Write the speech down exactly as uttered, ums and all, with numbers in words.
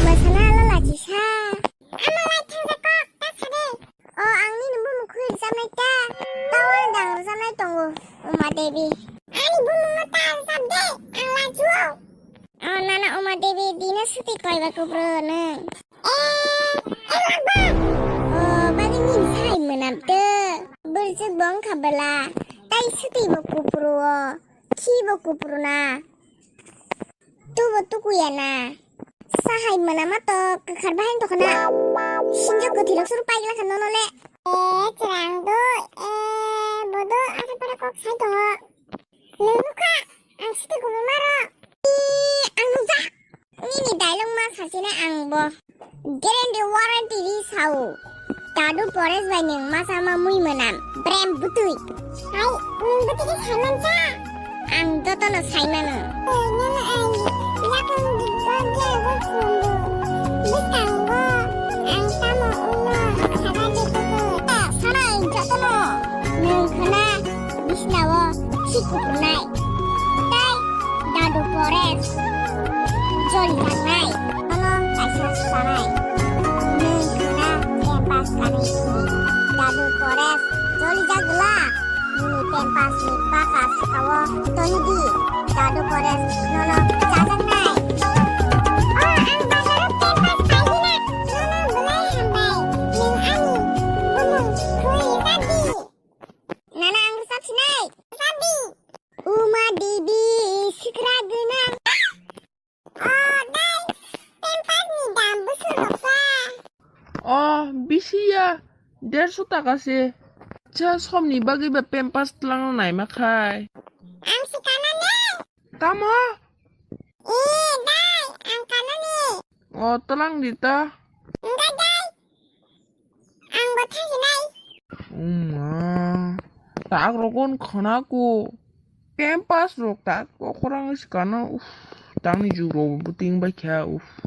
Mwsana lala chisa. Amo lai thangsa kok ta sade. O ang nini bumung khwi rwchapnai ta. Tawal dang rwchapnai tongo. Uma Devi. Ani bumung no ta rwchap de. Ang lachuo. O nana Uma Devi dina suti koiba kubro nwng. Eh, eh, Lagba. O bagwi nini sai mwnam tw. Bwrjwk bo wngkha bwla. Tai suti bo kupru o. Khi bo kupru na. Tubo tukuya na. Sahai mwnama to kwkhar bahai tokha na. Sinjak kwthwi rok suru paigla kha nono le. Eh, chwrang do, eh, bodo, ata para kok sai tongo. Nwng nukha, ang site kumui maro. Ih, ang nukjak. Nini dialogue ma sachina ang bo. Guarantee warranty ri sao. Dadu Pores bai nwng masa ma mui mwnam. Brem butui. Hai, nwng butui khe saiman cha? Ang jotono saimano. Tei nono ang yakung di gordia bo khulumdu. Bwskango ang tamo wngno saga de kuku. Sanai jotono. Nwng khna bisnao si kuphunai. Tei Dadu Pores joli jangnai. Ano kaisa sanai. Nwng khna campus kanwi si. Dadu Pores joli jagla. Nini campus ni baka sakao tongwi di. Dadu Pores nono chajaknai. O ang bazaro campus paigina. Nono belai hambai. Nwng ani bumung khwi rwchap di. Nana ang rwchap sinai. Rwchap di. Uma Devi sikra gwnang. O dai, campus ni dam bwswk roksa? O bisi ya, derso taka se. Cha somni bagwi ba campus twlangno naima khai. Ang se kanani. Tamo? E dai, ang kanani. O twlang di ta. Wngkha dai. Ang bo thangsinai. Wngma. Tak rokon khana ko. Campus rok tak kokrang sikano. Uff, tangni jug rok bo ting bai kha. Uff.